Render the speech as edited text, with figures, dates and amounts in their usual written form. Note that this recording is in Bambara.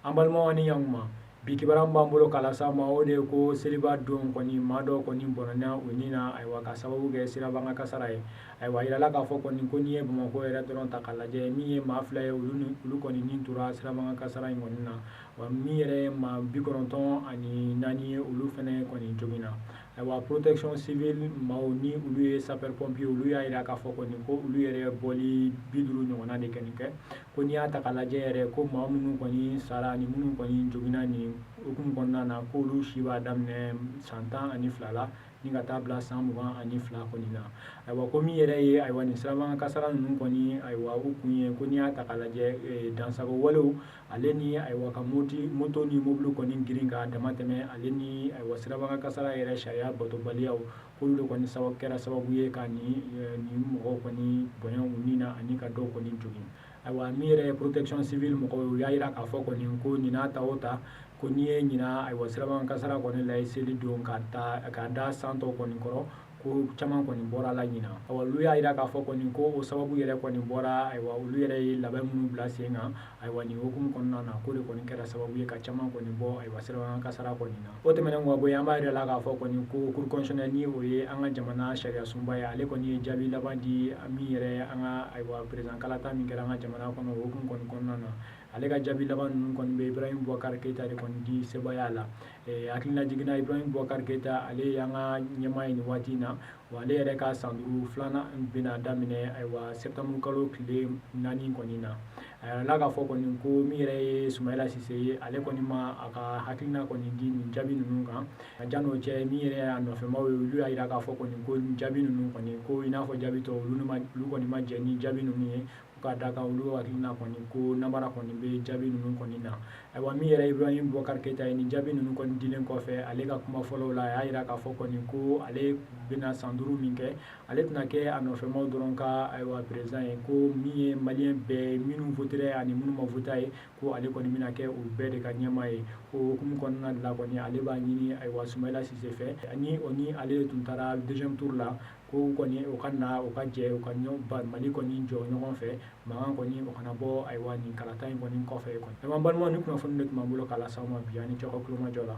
An balimaw ni ɲankuma, bi kibaruya min b'an bolo k'a lase aw ma, o de ye ko seliba don kɔni, maa dɔw kɔni bɔnɛna u ni na, ayiwa, ka sababu kɛ sirabakan kasara ye. Ayiwa, a yirala k'a fɔ kɔni ko n'i ye Bamakɔ yɛrɛ dɔrɔn ta k'a lajɛ, min ye maa 2 ye, olu ni olu kɔni ni tora sirabakan kasara in kɔni na. Wa min yɛrɛ ye maa 94 ye, olu fana kɔni joginna. Ayiwa, protection civile maaw ni olu ye sapeur pompier, olu y'a jira k'a fɔ kɔni ko olu yɛrɛ ye bɔli 50 ɲɔgɔnna de kɛ nin kɛ. Ko n'i y'a ta k'a lajɛ yɛrɛ, ko maa minnu kɔni sara ni minnu kɔni joginna nin hukumu kɔnɔna na, ko olu si b'a daminɛ san 12 la ni ka taa bila san 22 kɔni na. Ayiwa, ko min yɛrɛ ye, ayiwa, nin sirabakan kasara ninnu kɔni, ayiwa, u kun ye ko n'i y'a ta k'a lajɛ, dansago walew ale ni, ayiwa, ka moto ni mobili kɔni girin ka dama tɛmɛ, ale ni, ayiwa, sirabakan kasara yɛrɛ sariya batobaliyaw, k'olu de kɔni sababu kɛra sababu ye ka nin mɔgɔw kɔni bɔnɛ u ni na ani ka dɔw kɔni jogin. Ayiwa, min yɛrɛ ye protection civile mɔgɔw, u y'a jira k'a fɔ kɔni ko nin n'a ta o ta, ko n'i ye ɲinan, ayiwa, sirabakan kasara kɔni lajɛ seli don ka ta ka da san tɔw kɔni kɔrɔ, ko caman kɔni bɔra la ɲinan. Ayiwa, olu y'a jira k'a fɔ kɔni ko o sababu yɛrɛ kɔni bɔra, ayiwa, olu yɛrɛ ye labɛn minnu bila sen kan, ayiwa, nin hukumu kɔnɔna na, ko de kɔni kɛra sababu ye ka caman kɔni bɔ, ayiwa, sirabakan kasara kɔni na. O tɛmɛnen kɔ bɔ yen, an b'a yira la k'a fɔ kɔni ko cour constitutionnelle, ni o ye an ka jamana sariya sunba ye, ale kɔni ye jaabi laban di min yɛrɛ ye an ka, ayiwa, président kalata min kɛra an ka jamana kɔnɔ, o hukumu kɔni kɔnɔna na. Ale ka jaabi laban ninnu kɔni bɛ Ibrahim Boubacar Keita de kɔni di sebaaya la. Hakilina jiginna, Ibrahim Boubacar Keita, ale y'an ka ɲɛmaa ye nin waati in na. Wa ale yɛrɛ ka san 5 filanan bɛna daminɛ, ayiwa, septembre kalo tile 4 kɔni na. A yirala k'a fɔ kɔni ko min yɛrɛ ye Sumayila Sise ye, ale kɔni ma a ka hakilina kɔni di nin jaabi ninnu kan. A jan'o cɛ, min yɛrɛ y'a nɔfɛmaw ye, olu y'a jira k'a fɔ kɔni ko nin jaabi ninnu kɔni, ko i n'a fɔ jaabi tɔw, olu kɔni ma jɛ ni jaabi ninnu ye, k'a da kan olu hakilina kɔni ko namara kɔni bɛ jaabi ninnu kɔni na. Ayiwa, min yɛrɛ Ibrahim Boubacar Keita ye, nin jaabi ninnu kɔni dilen kɔfɛ, ale ka kuma fɔlɔw la, a y'a jira k'a fɔ kɔni ko ale bɛna san 5 min kɛ, ale tɛna kɛ a nɔfɛmaw dɔrɔn ka, ayiwa, président ye, ko min ye malien bɛɛ minnu votera ani minnu ma voter ye, ko ale kɔni bɛna kɛ u bɛɛ de ka ɲɛmaa ye. O hukumu kɔnɔna de la kɔni, ale b'a ɲini, ayiwa, Sumayila Sise fɛ, ni o ni ale de tun taara deuxième tour la, ko kɔni o ka na, o ka jɛ, u ka ba Mali kɔni jɔ ɲɔgɔn fɛ, mankan kɔni o kana bɔ, ayiwa, nin kalata in kɔni kɔfɛ kɔni. An balimaw, ni kunnafoni de tun b'an bolo k'a lase aw ma bi. Ani cɛw ka kulomajɔ la.